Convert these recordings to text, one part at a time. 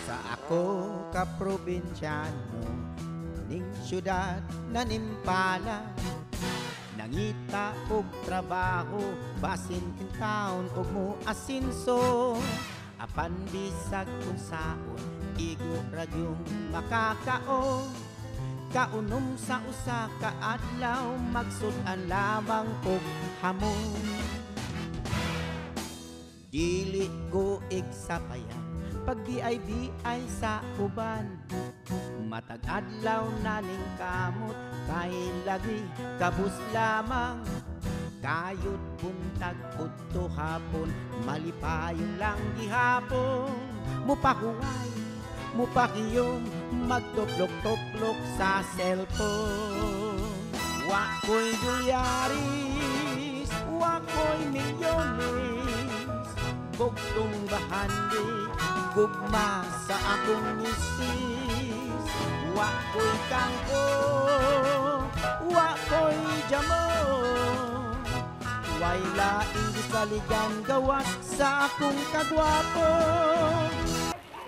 Sa ako ka probinsyano ning syudad na nimpala, nangita og trabaho basin in town og mo asinso. Apan bisag unsaon igo ra gyung makakaon. Kaunom sa usa ka adlaw magsud-an lamang og hamon. Dili ko igsapayan pag BIBI sa uban. Matag adlaw na ning kamot kay lagi kabus lamang. Kayod buntag udto hapon malipayon lang gihapon. Mupahuway, mupakiyom, magtuplok-tuplok sa cellphone. Wa ko'y dolyaris, wa ko'y milyones, bugtong bahandi, gugma sa akong misis. Wa ko'y kangko, wa ko'y jamon, way laing gisaligan gawas sa akong kagwapo.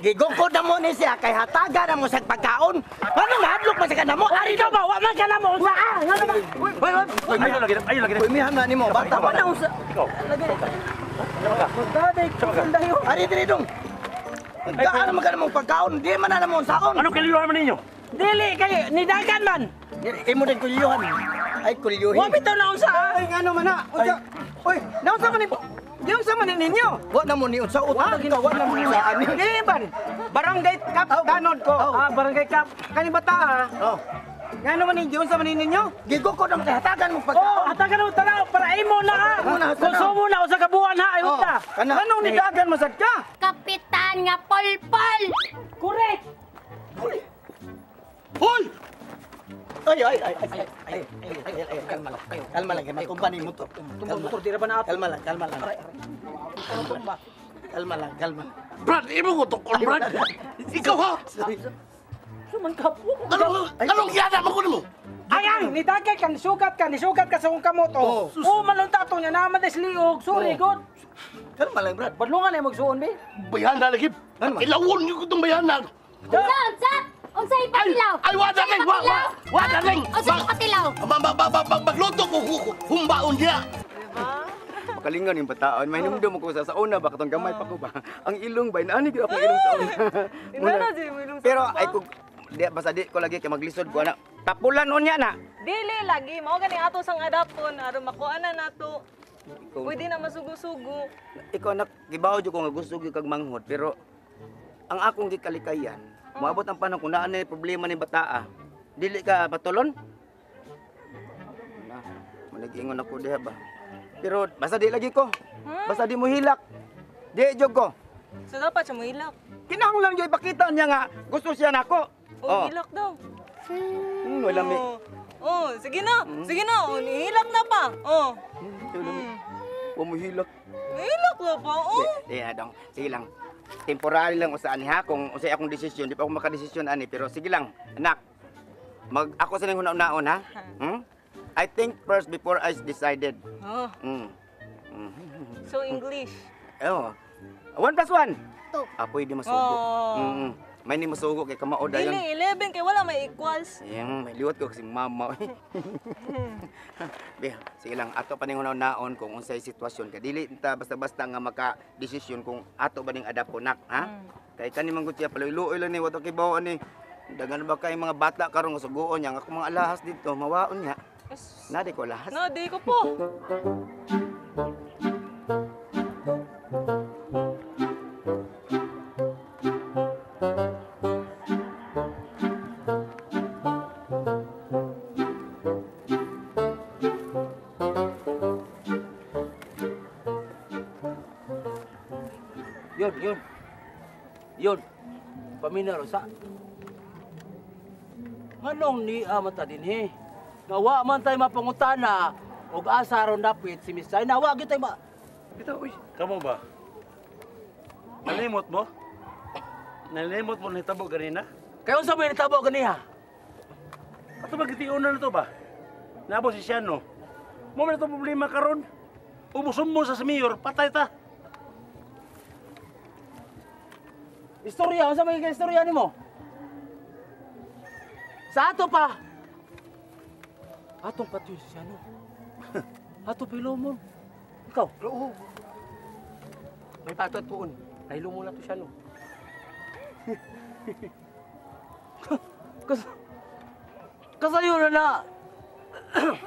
Gigukod na mo ni siya kay hataga na mo sa pagkaon. Ano nahadlok man sa kanamo? Ari daw ba? Wa man ka namo. Unsa? Ah, ngano ba? Uy, uy, uy. Ayo lagi, ayo lagi. Uy, miham na nimo bata Wa ba? na unsa. Ikaw. Daday, dayo. Ari diri dong. Gaan man ka namong pagkaon, di man na namo saon. Anong kailangan man ninyo? Dili kay nidagan man. Imo din kulyuhan. Ay kulyuhin. Wa bitaw na unsa. Ay ngano man na? Unsa? Uy, Naunsa man ni Di unsa man ni ninyo? Wa na mo ni unsa utang ka, wa na mo ni unsa ani. Di ban. Barangay Cup tanod ko. Ah, Barangay Cup. Kani bata ah. Oh. Ngano man ni unsa man ni ninyo? Gigukod na mo kay hatagan mo pagkaon. Oh, hatagan mo tanaw para imo na ha. Imo na, tanaw. Konsumo na usa ka buwan ha, ay Oh, unta. kana. Anong nidagan mo sad ka? Kapitan nga polpol! Correct. Hoy! Ay ay ay ay ay ay ay ay kalma lang. Kalma lang kay makumpani mo to. Tumbang motor di ra ba na ato? Kalma lang, kalma lang. Kalma lang, kalma. Brad, imo ko to, Brad. Ikaw ha? Suman ka po. Anong anong yada mo kuno mo? Ay, ay, nidagan ka, nisukat ka sa akong kamot. Oh, oh malunta to niya, naman des liog. Sorry, Oh. God. Kalma lang, Brad. Badlungan ay magsuon, be. Bayana lagi. Ano man? Ilawon gyud ko tong bayana. Unsa, unsa? Unsa ipatilaw? Ay, wa darling, wa wa. Wa darling. Unsa ipatilaw? Magluto ko humbaon niya. Makalingan yung bataan. May hinumdum ko sa una ba katong gamay pa ko ba. Ang ilong ba inaani gyud akong ilong sa una. Inana jud mo ilong sa Pero una. ay kung di basta di ko lagi kay maglisod ko ana. Tapulan unya na. Dili lagi mao gani ato sang adapon aron makuha na nato. Ikaw, Pwede na masugo-sugo. ikaw anak, gibaw jud ko nga gusto gyud kag manghod pero ang akong gikalikayan, moabot ang panahon kung naa na problema ni bataa. Dili ka patulon? Na, manag-ingon ako diha ba. Pero basta di lagi ko. Basta di mo hilak. Di jud ko. So dapat siya mohilak. Kinahanglan jud ipakita niya nga gusto siya nako. Oh, hilak daw. Wala mi. Oh, oh, sige na. Sige na, oh, nihilak na pa. Oh. Wala mi. Wa mo hilak. Nihilak na pa. Oh. Di, di dong. Sige lang. Temporary lang usa ani ha kung usay akong desisyon, di pa ako makadesisyon ani pero sige lang, anak. Mag ako sa ning hunaon ha. I think first before I decided. Oh, so English. Oh. 1 + 1. Two. Ah, pwede masugo. Oh. May ni masugo kay kamao dayon. Dili 11 kay wala may equals. Yang may liwat ko kasi mama. Be, sige lang ato pa ning hunaon kung unsay sitwasyon kay dili ta basta-basta nga maka-desisyon kung ato ba ning adapon nak, ha? Kay kani man gud siya paluy-luoy lang ni wa to kibaw ani. Daghan ba kay mga bata karon nga suguon niya ang akong mga alahas dito mawaon niya. Yes. Na di ko alahas. No, di ko po. Yun, yun. Yun. Paminaw sa. Nganong niya man ta dinhi? Nga wa man tayo mapangutana og asa ron dapit si Miss China. Wa gyud tayo ma... Ito, uy. Kamo ba? Nalimot mo? Nalimot mo nahitabo ganina? Kaya unsa may nahitabo ganiha? Kato magitiunan na to ba? Nabo si Siano. Mo man ito problema karon. Umusumbong sa mayor, patay ta. Istorya, unsa may istorya nimo? Sa ato pa. Atong patuyo si Siano. Ato pilomon. Ikaw? Oo. May pato at tuon. Nahilumon na to siya, no? Kasayo na na.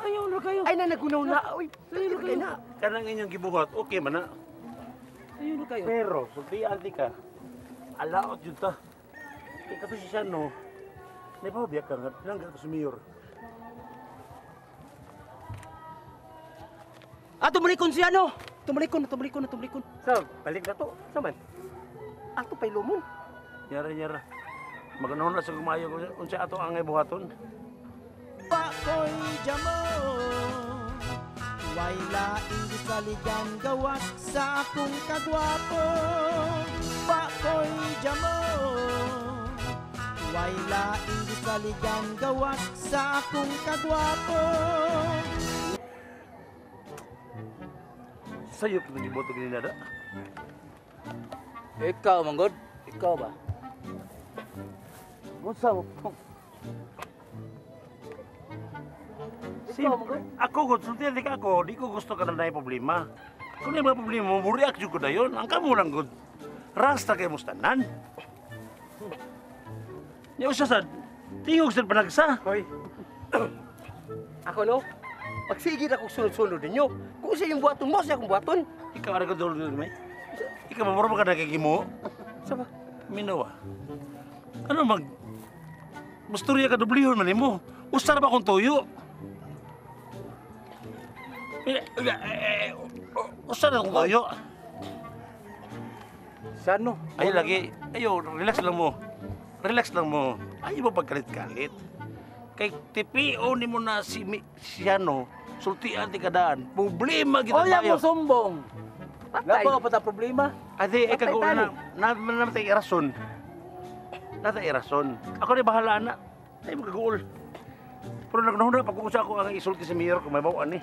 Ayaw na kayo. Ay, na nagunaw na. Uy, sayo na kayo. Na. Kanang inyong gibuhat, okay man na. Sayo na kayo. Pero, sultian di ka. Alaot yun ta. Ikaw to si Siano. Naipabiyak ka nga. Pinanggal ko si Mayor. Ah, tumulikon siya, no? Tumulikon, tumulikon, tumulikon. Sir, balik na to. Saman? Ato pa'y lumon. Yara, yara. Maganoon na sa gumayo unsa ato ang buhaton. Pakoy jamo, way laing gisaligan gawas sa akong kagwapo. Pakoy jamo, way laing gisaligan gawas sa akong kagwapo. Sayo kitang giboto gininada. Ikaw, manggod. Ikaw ba? Unsa mo? Simple. Ako, gud, sultian di ka ako, di ko gusto ka na na problema. Kung may mga problema mo, react jud ko na yun. Ang kamo lang, gud. Rasta kayo mo tanan. Niya usa sad, tingog sad panagsa. Hoy. Ako, no? Pagsigid akong sunod-sunod ninyo. Kung sa iyong buhaton mo, sa akong buhaton. Ikaw, ara ko dulo may. Ikaw, mamuro ba ka nakikimo? Sa ba? Minawa. Ano mag... Musturya ka dublihon man nimo. Usar ba akong tuyo? Usar akong tuyo. Sano? Ay, lagi. Ayo, relax lang mo. Relax lang mo. Ayaw mo pagkalit-kalit. Kay TPO ni mo na si Siano, sultian ti kadaan. Problema kita Oya tayo. mo sumbong. Patay. Wala pa ta problema. Ate, Patay ikaw tani. na namatay irason. Natay irason. Ako ni bahala na. Ay magaguol. Pero nagnahuna pag usa ako ang isulti sa mayor kung may bawaan ni.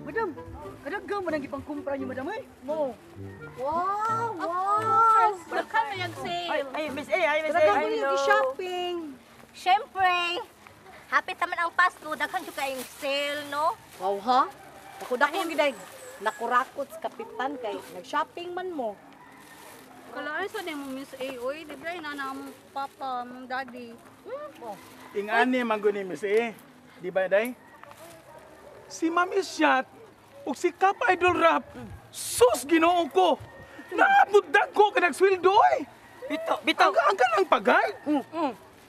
Madam, kadaghan man ang gipangkumpra niyo, madam ay. Mo. Wow! Wow! Daghan man yung sale. Ay, ay, Miss A, ay, Miss A. Daghan mo yung shopping. Siyempre, happy taman ang Pasko, daghan jud kayong sale, no? Wow ha? Ako dako giday. Nakurakot sa kapitan kay nag-shopping man mo. Kalaan sa nimo Miss A, oy, di ba ina na among papa, among daddy. Ingani man gud ni Miss A. Di ba day? Si Ma'am Isyat ug si Kap Idol Rap. Sus, Ginoo ko. Naabot dagko ka nagsweldo oy. Bitaw, bitaw. Ang kanang pagay.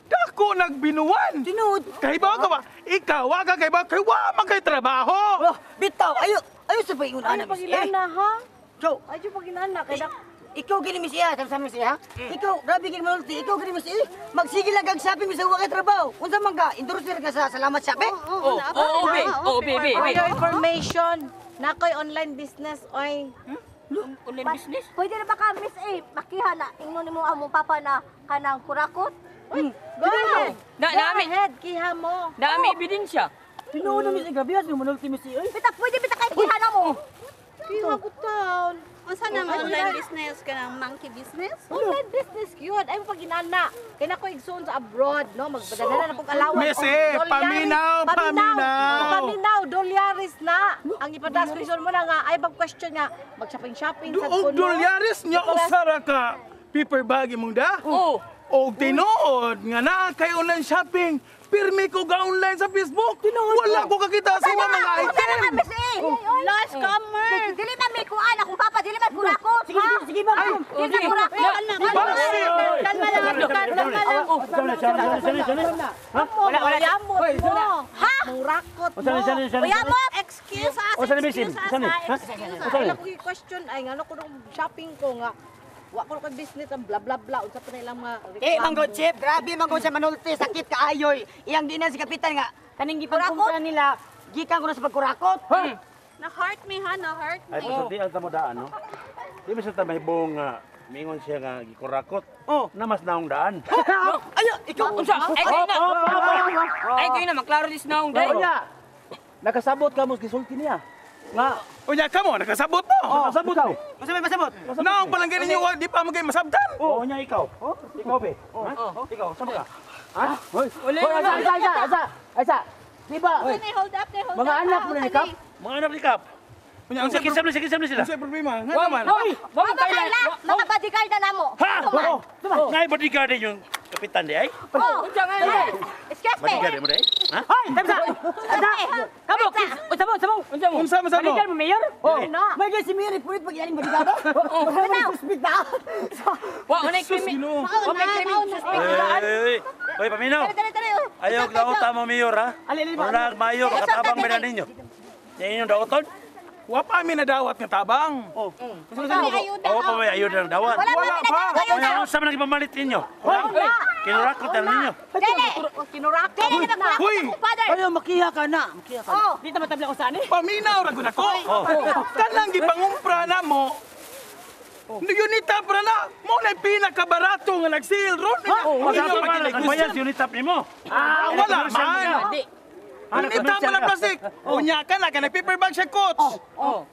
Dako nagbinuwan. Tinuod. Kay ba ka ba? Ikaw wa ka kay ba kay wa man kay trabaho. Oh, bitaw, ayo, ayo sa paingon Ano ana Miss A. paginana ha? So, Ay jud paginana kay dak ikaw gini Miss A, sa Miss A, ha? Ikaw, grabe gini manulti, ikaw gini Miss A. Magsige lang kag shopping bisag wa kay trabaho. Unsa man ka, endorser ka sa Salamat Shopping? Oo, oo, be. Oo, be, be, For your information, nakoy online business oy. Online business? Pwede na ba ka, Miss A, makiha na, ingnon nimo among papa na kanang kurakot? Go ahead. Na, Go nami, ahead, kiha mo. nami ebidensya. Tinuod na Miss A, grabe has manulti Miss A. Oy. Bita, pwede bita kay kiha na mo. Kiha ko taon. Unsa nang online business kanang monkey business? Online business yun. Ay mo paginana. Kay nako igsuon sa abroad, no? Magpadala na kog allowance. Miss Oh, A, dolyaris. paminaw, paminaw. Paminaw, dolyaris na. Ang ipadas ko igsuon mo na nga ay bag question nga mag-shopping shopping sa Og dolyares niya usara ka paper bag imong da? Oo. Og tinuod nga naa kay online shopping. Pirmi ko ga online sa Facebook. Wala ko kakita sa imong mga item. Miss A. Last comer. Dili man may kuan akong papa, dili man kurakot. Sige, sige, sige, ma'am. Dili man kurakot. Basi, oy. Kalma lang, kalma lang. Ha? Wala, wala. Uyamot mo. Ha? Murakot mo. Uyamot. Excuse us, O, saan, Miss excuse us, Saan, ha, ha? excuse us. Ay, ako yung question ay ngano ko nung shopping ko nga wa ko kay business ang bla bla bla unsa pa na ilang mga Eh, manggod chef, grabe manggod sa manulti, sakit kaayoy. Iyang dinan si kapitan nga kaning gipangkumpra nila, gikan ko na sa pagkurakot. Na-heart me ha, na-heart me. Ay, pasultian ta mo daan, no? Di ba sa ta may buong Mingon siya nga gikurakot. Oh. Na mas naong daan. Ayo, ikaw unsa? Ay kayo na. Ay kayo na maklaro dis naong dai. Unya. Nakasabot ka mo gisulti niya. Nga. Unya kamo nakasabot mo. Nakasabot ko. Unsa may masabot? Naong palang ganin niyo di pa mo kay masabtan. Oh, unya ikaw. Ikaw be. Ha? Ikaw sama ka. Ha? Hoy, asa asa asa asa. Asa. Di ba? Hold up, hold up. Mga anak mo na ni Kap? Mga anak ni Kap. Unya unsa Sige, sige, sige, sila. Unsa problema? Nga naman. Hoy, wa Wa kaila, mga bodyguard na namo. Ha? Ngay bodyguard yung kapitan di ay? Oh, Unsa nga? Excuse me. Bodyguard mo di ay? Ha? Hoy, tamsa. Asa. Kamo, unsa mo, unsa mo? Unsa mo? Unsa man sa mo? Bodyguard mo mayor? Oh. May si Mayor pulit pag ianing bodyguard. Oh. May suspect na. Wa unay krimi. Wa may krimi suspect daan. Hoy, paminaw. Dali, dali, dali. Ayaw dauta mo mayor ha. Murag mayo makatabang ba ninyo? Yan inyong dauton? Wa pa mi nadawat nga tabang. Oh. Ayuda. Awa pa may ayuda ng dawat. Wala pa mi nadawat ayuda. Kaya unsa man ang gipamalit ninyo? Kinurakot na ninyo. Dili. Kinurakot. Dili na magkurakot Hoy! akong father. Ayo makiha ka na, makiha ka. Oh. Di ta matabla ko saan eh. Paminaw ra gud ako. Kanang gipangumpra na mo. Unitap ra na. Mo na pinakabarato nga nag-sale ron. Masama man ang bayad unitap nimo. Ah, wala man. Di. Unitap man ang plastic. Unya ka na kanang paper bag siya coach. Oh.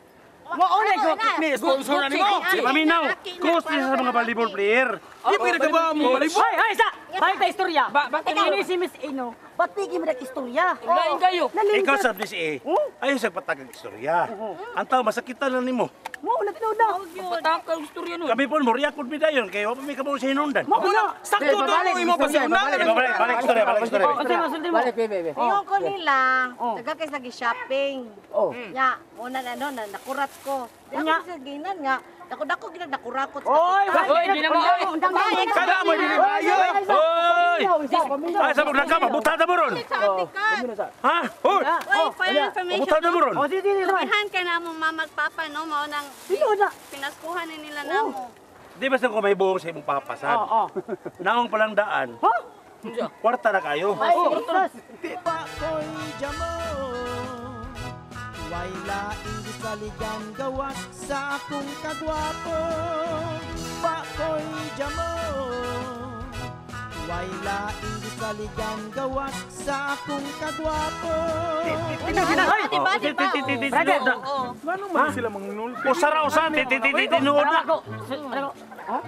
Mo una ko. Ni sponsor na nimo. Si paminaw, coach niya sa mga volleyball player. Di pa ka ba mo volleyball? Hoy, hoy, sa. Balik ta istorya. Ba Ini si Miss Ino. Ba't di mo istorya? Lain kayo. Ikaw sa ni si A. Ayaw sa patagag istorya. Ang tao masakitan lang nimo. Mo una tinuod na. Pataka ang istorya nun. Kami po moriya kun mi dayon kay wa pa mi kabaw sa hinungdan. Mo na sakto to mo imo pa sa una. Balik, balik istorya, balik istorya. Unsa man sulti mo? Balik, bebe, bebe. Ingon ko nila, taga kay sa shopping. Oh. Nya, muna na no, na nakurat ko. Di ako sa ginan nga, dako-dako ginag nakurakot. Oy, Oy, di na mo oy. Kada mo dili bayo. Hoy! Ay sa mga ka mabuta ta mo ron. Sa atikat. Ha? Hoy! Oy, for your information. Mabuta ta mo ron. Oh, sige, sige, sige. Amihan kay namo mama at papa no, mao nang Tinuod na. pinaskuhan ni nila namo. Di ba sa ko may buong sa imong papasan? Oo. Naong palang daan. Ha? Kwarta na kayo. Ay, sus. Wa ko'y jamo. Way laing gisaligan gawas sa akong kagwapo. Wa ko'y jamo. Way laing gisaligan gawas sa akong kagwapo. Di ba, di ba? Brother. Oo. Ngano man sila mangnulpi? Usara usa ti ti ti tinuod na.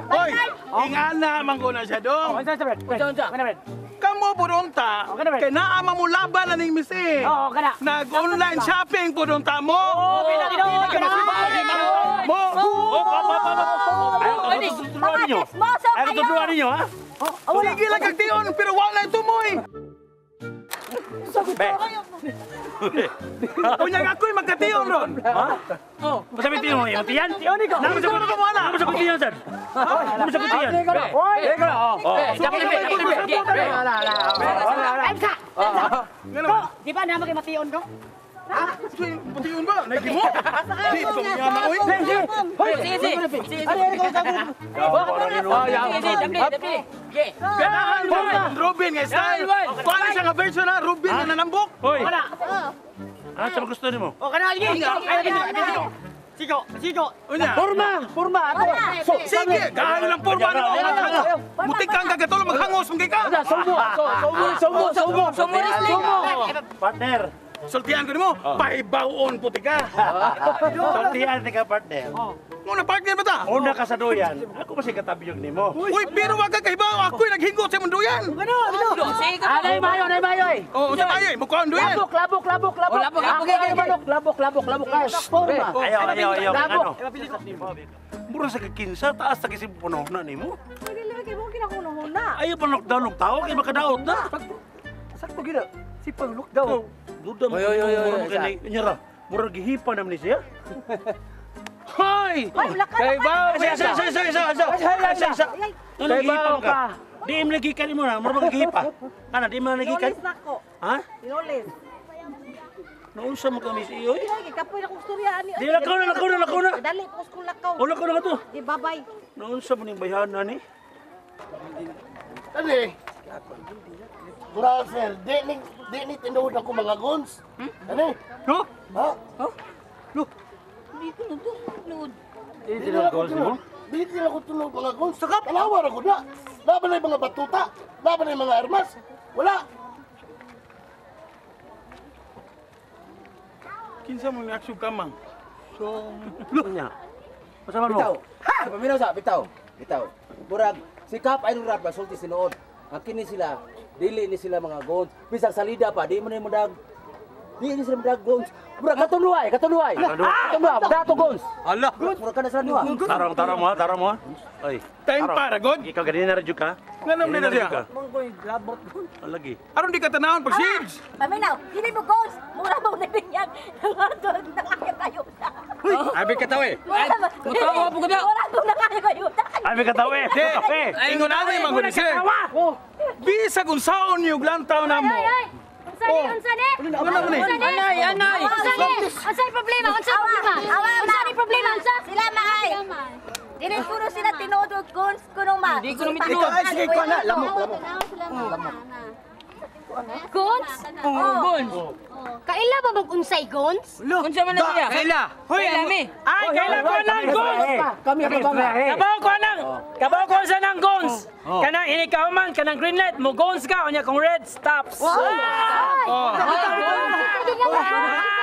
Hoy, ingana man ko na siya dong. Unsa sa Brad? Unsa, unsa? Kana Brad? Kamo pudunta, Oh, kana, Brad. kay naa mo laban na ning Miss A. Oo, kana. Nag-online shopping pudunta mo. Oh, pila tinuod kana. Mo. Oh, pa pa pa. Ayaw tutuluan ninyo. Chismoso Ayaw kayo. tutuluan ninyo ha. Sige lang kag tion pero wa na tumoy. Be. Unya ako'y magkation ron. Ha? Oh, basta may tiyon mo tiyan. Tiyon ikaw. Namo sa Siguro ka mo ana. Namo sa tiyan sad. Namo sa tiyan. Hoy! Oh. Emsa. Ngano? Di ba naman kay mation ko? Pation ba? Nagi mo? Di ito nga na oy. Hoy, Sige, sige. Sige, Ari, ari, ko ko. sige, dapli, dapli. Sige. Ganahan mo Robin nga style. Kuan siya nga version na Robin nga nanambok. Hoy. Ah, sa gusto nimo? O kana lagi. Ay, lagi. Sigo, sigo. Unya. Porma, porma ato. So, Sige, gaano lang porma nimo. Mutik kang gagatulong maghangos mong ka. Sumo, sumo, sumo, sumo. Sumo wrestling. Partner. Sultian ko nimo, pahibawon puti ka. Sultian ti ka partner. Muna partner ba ta? Una ka sa duyan, ako pa si katabiyog nimo. Uy, pero wag ka kahibaw, ako'y naghingot sa imong duyan. Ano, ano? Sige ka. Anay mayo, anay mayo eh. Oh, sa mayo, mukha ang duyan. Labok, labok, labok, labok. Oh, labok, labok, Ako ay manok, labok, labok, labok. Porma. Ayaw, ayaw, ayaw. Labok. Ano? Mura sa kakinsa, taas sa kisip puno na nimo. Pwede lang kay mo kinakunahuna. Ayaw pa lockdown og tao kay makadaot na. Sakto gina. Si pang lockdown. Duda mo. Mura mo kay nyara. Mura gihipa naman ni siya. Hoy! Ay, wala ka Kay ba? Isa, isa, isa, isa, isa, isa, isa, isa. Ano gihipa mo ka? Di mo nagikan mo na, mura magihipa. Ana, di mo nagikan? Pinulis na ko. Ha? Pinulis. Naunsa mo kami si Iyoy? Ay, kapoy na kong storya ani. Di lakaw na, lakaw na, lakaw na. Dali ko school lakaw. O lakaw na ka to. Di babay. Naunsa mo ning bayhana ni? Ani? Brother, di ni tinuod ako mga guns. Ani? No? Ha? Hindi ko na to. Nood. Di tinuod goals nimo? Dili nila ko tinuod mga guns. Tanawa ra ko na. Laban na mga batuta. Laban na mga armas. Wala. Kinsa mo ni aksyon ka, mang? So, nya. Masa man mo? Bitaw. Ha! Paminaw sa, bitaw. Bitaw. Murag, si Kap Idol Rap ba sulti sinuod. Ang kini sila, dili ni sila mga guns. Bisag salida pa, di mo na mudag. Di ni sila mudag guns. Murag katunuay, katunuay. Katunuay, dato guns. Ala. Murag kana sila duha. Tarong, tarong mo, ha? Tarong mo, ha? Ay. Time para, God. Ikaw ganina na radyo ka? Nga naman na siya. Labot. Lagi. Aron di ka tanahon pag siege. Paminaw, dili mo goals. Mura mo na binyag. Nangadon, nangayo kayo na. Abi ka taw eh. Mutawa po ka na. Mura mo nangayo kayo na. Abi ka taw eh. Ingon ani man gud sir. Bisag unsaon yung lantaw na mo. Unsa ni? Unsa ni? Ano man ni? Anay, anay. Unsa ni? Unsa ni problema? Unsa problema? Unsa ni problema? Unsa? Sila maay. Dili kuno sila tinuod og guns kuno ma. Hindi kuno mitinuod. Ikaw ay sige ko na, lamok lamok. Guns? Oo, guns. Kaila ba mag-unsay guns? Unsa man na siya? Kaila. Hoy, lami. Ay, kaila ko nang guns. Kami ang kabanga. Kabaw ko nang. Kabaw ko sa nang guns. Kanang inikaw man, kanang green light mo guns ka unya kung red stops. Oh.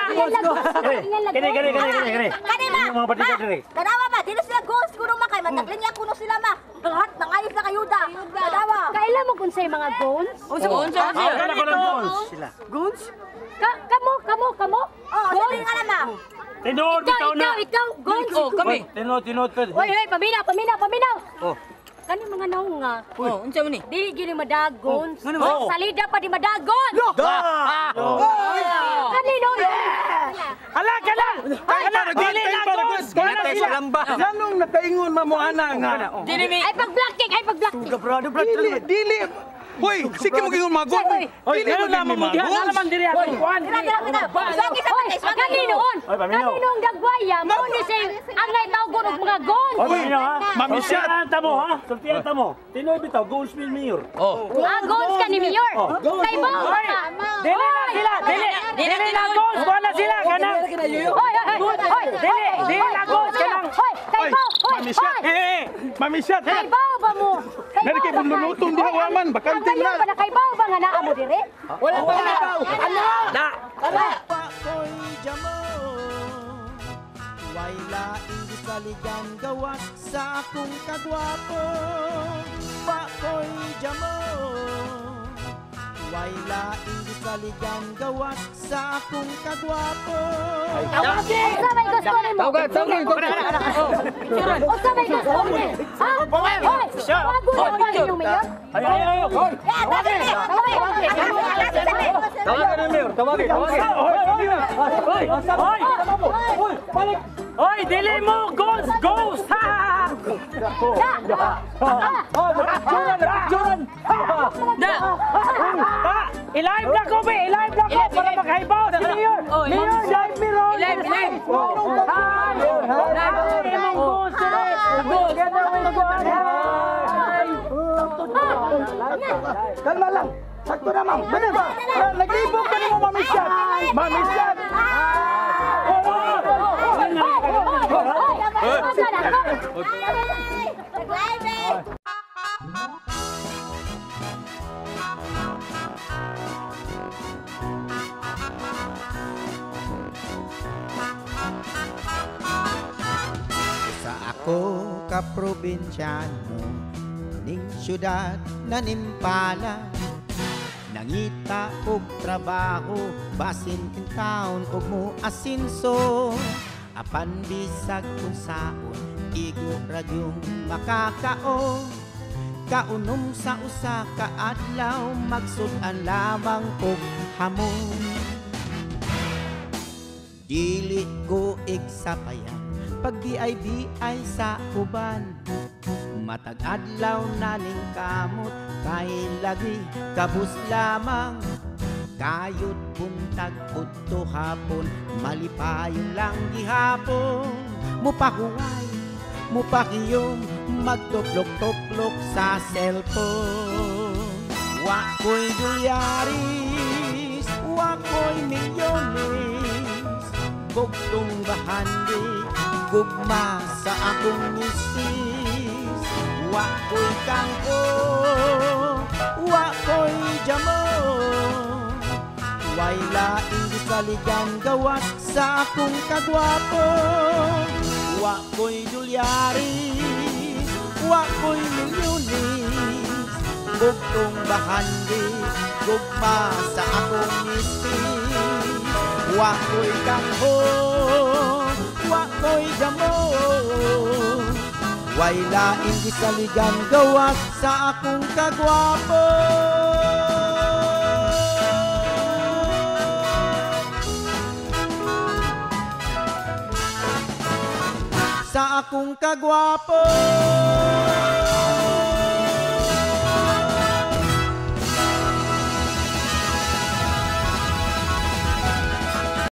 Kini, kini, kini, kini, kini. Kani ma. Mga bodyguard diri. Kanawa ma, dili sila guns kuno ma kay mataglinya kuno sila ma. Lahat nangayos na kayuda. Kanawa. Kaila mo unsay mga guns? Unsa unsa siya? Kaila ko ng guns. Guns? Kamo, kamo, kamo? Oh, sabi nga na ma. Tinuod Ikaw, bitaw na. ikaw, ikaw, guns. Oh, kami. Tinuod, tinuod ka. Hoy, hoy, paminaw, paminaw, paminaw. Oh. Kani mga naong nga. Oh, unsa man ni? Dili gini madagon. Ngano man? Oh. Salida pa di madagon. Kani no. Ala kana. Ala dili na guns. Kana sila. Ganong nakaingon mamuana nga. Dili mi. Ay pag-blocking, ay pag-blocking. Dili, dili. Hoy, sige mo gingon mga guns. Hoy, Dili mo ngano na gini mo mga diha guns. naman diri ako kuan. Dira dira dira. Swagi sa patay, swagi. Kani noon. Oy, paminaw. Kani noong dagwaya mo ni say angay tawgon og mga guns. Oy, paminaw ha. Mami Shat. Sultian ta mo ha. Sultian ta mo. Tinuod bitaw goals ni mayor. Oh. Ah, guns ka ni Mayor. Kay mo. Hoy, dili na sila, dili. Dili na guns, wala sila kanang. Hoy, hoy, hoy, hoy. Dili, dili na guns kanang. Hoy, kay mo. Hoy, Mami Shat. hoy. Eh, Mami Shat. Kay bao ba mo? Kay Meron kay bao ba ka? bunluluton diha waman, bakante Ang na. ba na kay bao ba nga naa mo dire? Wala pa na. Na. Pakoy jamo. Way laing gisaligan gawas sa akong kagwapo. Pakoy jamo. Way laing gisaligan gawas sa akong kagwapo. Unsa may gusto nimo? Tawag, tawag, tawag. Unsa may gusto nimo? Ha? Hoy, wago na ba inyong mayor? Ay, ay, ay. Hoy. Tawagan ni Mayor, tawagin, tawagin. Hoy, hoy. Hoy, balik. Hoy, dili mo guns, ghost. Ha. Oh, napicturan, napicturan. Da. Pa, i-live na ko, be. I-live na ko para makaibaw si Mayor. Oh, Mayor, live mi ron. I-live, live. Hi. Hi, imong ghost dire. Together with God. Hi. Kalma lang. Sakto na, ma'am. Ganun ba? Naglibog ka nimo Mami Shat. Mami Shat. Hoy, hoy, hoy. Nag-live eh. Sa ako ka probinsyano ning syudad na nimpala nangita og trabaho basin in town og mo asinso apan bisag unsaon igo ra gyung makakaon kaunom sa usa ka adlaw magsud-an lamang og hamon. Dili ko igsapayan pag BIBI sa uban. Matag adlaw na ning kamot kay lagi kabus lamang. Kayod buntag udto hapon malipayon lang gihapon. Mupahuway, mupakiyom, magtuplok-tuplok sa cellphone. Wa ko'y dolyaris, wa ko'y milyones, bugtong bahandi, gugma sa akong ngisi. Wa ko'y kangko, wa ko'y jamo. Way laing gisaligan gawas sa akong kagwapo. Wa ko'y dolyari, wa ko'y milyones. Bugtong bahandi, gugma sa akong ngipis. Wa ko'y kangho, wa ko'y damo. Way laing gisaligan gawas sa akong kagwapo. Sa akong kagwapo.